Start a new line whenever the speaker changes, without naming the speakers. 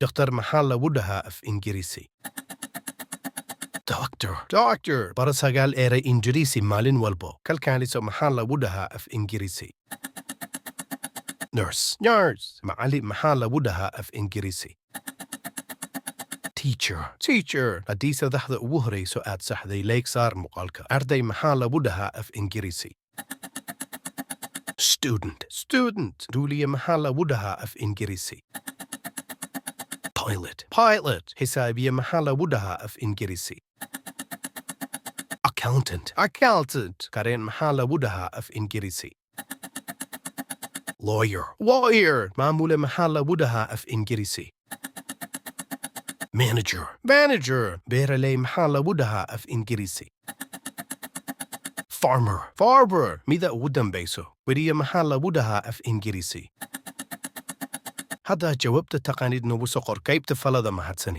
Dhakhtar maxaa lagu dhahaa af Ingiriisi? Doctor. Doctor. Baro sagaal eray Ingiriisi maalin walbo. Kalkaaliso maxaa lagu dhahaa af Ingiriisi? Nurse. Nurse. Macallin maxaa lagu dhahaa af Ingiriisi? Teacher. Teacher. Haddii saddexda ugu horeyso aad saxday, like saar muuqaalka. Arday maxaa lagu dhahaa af Ingiriisi? Student. Student. Duuliye maxaa lagu dhahaa af Ingiriisi? Pilot. Pilot. Xisaabiye maxaa lagu dhahaa af Ingiriisi? Accountant. Accountant. Qareen maxaa lagu dhahaa af Ingiriisi? Lawyer. Lawyer. Maamule maxaa lagu dhahaa af Ingiriisi? Manager. Manager. Beeraley maxaa lagu dhahaa af Ingiriisi? Farmer. Farmer. Mida ugu dambayso, weriye maxaa lagu dhahaa af Ingiriisi? Haddaa jawaabta taqaanid, nagu soo qor qaybta faallada. Mahadsani.